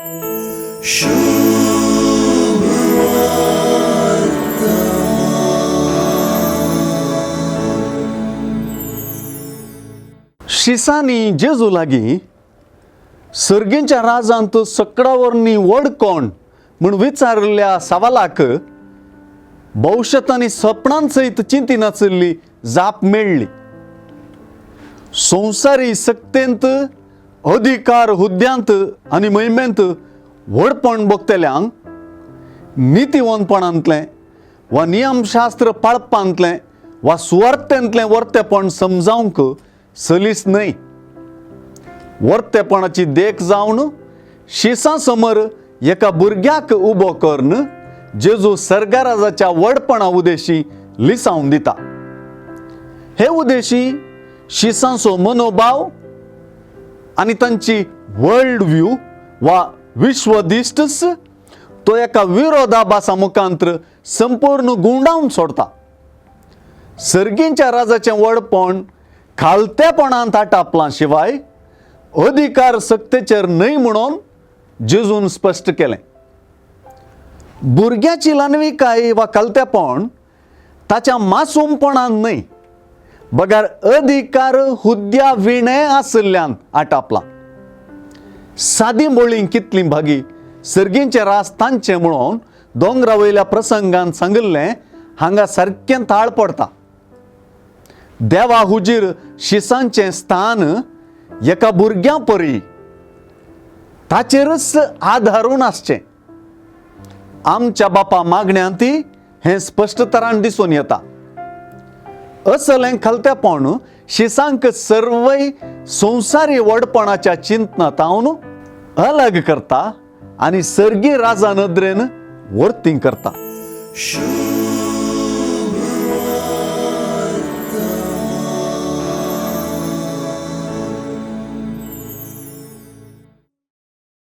शिसांनी जेजू लागीं सर्गींच्या राजांत सकडां वरवीं व्हड कोण म्हूण विचारिल्ल्या सवालाक भविश्यत आनी सपनां सयत चिंतिनाशिल्ली जाप मेळ्ळी. संवसारी सक्तेंत अधिकार हुद्द्यांत आनी महिमेंत व्हडपण भोगतल्यांक नितीवंतपणांतलें वा नियमशास्त्र पाळपांतलें वा सुवार्थेंतलें वर्तेपण समजावंक सलीस न्हय. वर्तेपणाची देख जावन शिसां समर एका भुरग्याक उबो करून जेजू सर्गराजाच्या व्हडपणा उदेशी लिसावन दिता. हे उदेशी शिसांचो मनोभाव आनी तांची वर्ल्ड व्यू वा विश्वदिश्टच तो एका विरोधाभासा मुखांत्र संपूर्ण गुंडावन सोडता. सर्गींच्या राजाचें व्हडपण खालतेपणांत आटापलां शिवाय अधिकार सक्तेचेर न्हय म्हणून जेजून स्पश्ट केलें. भुरग्याची ल्हानविकाय वा खालतेपण ताच्या मासूमपणान न्हय बगर अधिकार हुद्द्या विणे आशिल्ल्यान आटापलां. सादी मोळी कितली भागी सर्गींचे रास तांचे म्हणून दोंगरा वयल्या प्रसंगान सांगिल्लें हांगा सारकें ताळ पडटा. देवा हुजीर शिसांचें स्थान एका भुरग्यां परी ताचेरच आदारून आसचें. आमच्या बापा मागण्यांत हें स्पश्ट तरान दिसून येता. असलें खालतेपण शिसांक सर्वय संवसारी व्हडपणाच्या चिंतनात हांव अलग करता आनी सर्गी राजा नदरेन वर्ती करता.